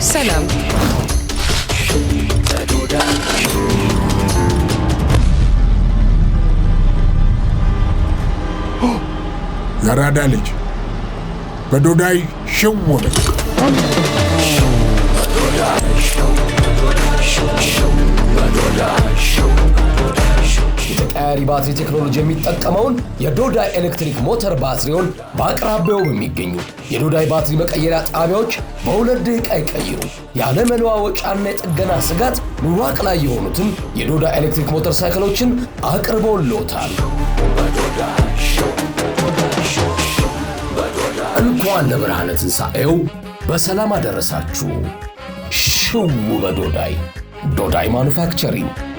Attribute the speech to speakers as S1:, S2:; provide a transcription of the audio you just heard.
S1: ሰላም።
S2: የአራዳ ልጅ፣ በዶዳይ ሽው በል።
S3: የተቀያሪ ባትሪ ቴክኖሎጂ የሚጠቀመውን የዶዳይ ኤሌክትሪክ ሞተር ባትሪውን በአቅራቢያው በሚገኙ የዶዳይ ባትሪ መቀየሪያ ጣቢያዎች በ2 ደቂቃ ይቀይሩ። ያለ መለዋወጫና የጥገና ስጋት ኑሮ አቅላይ የሆኑትን የዶዳይ ኤሌክትሪክ ሞተር ሳይክሎችን አቅርቦልዎታል። እንኳን ለብርሃነ ትንሣኤው በሰላም አደረሳችሁ። ሽው በዶዳይ። ዶዳይ ማኑፋክቸሪንግ።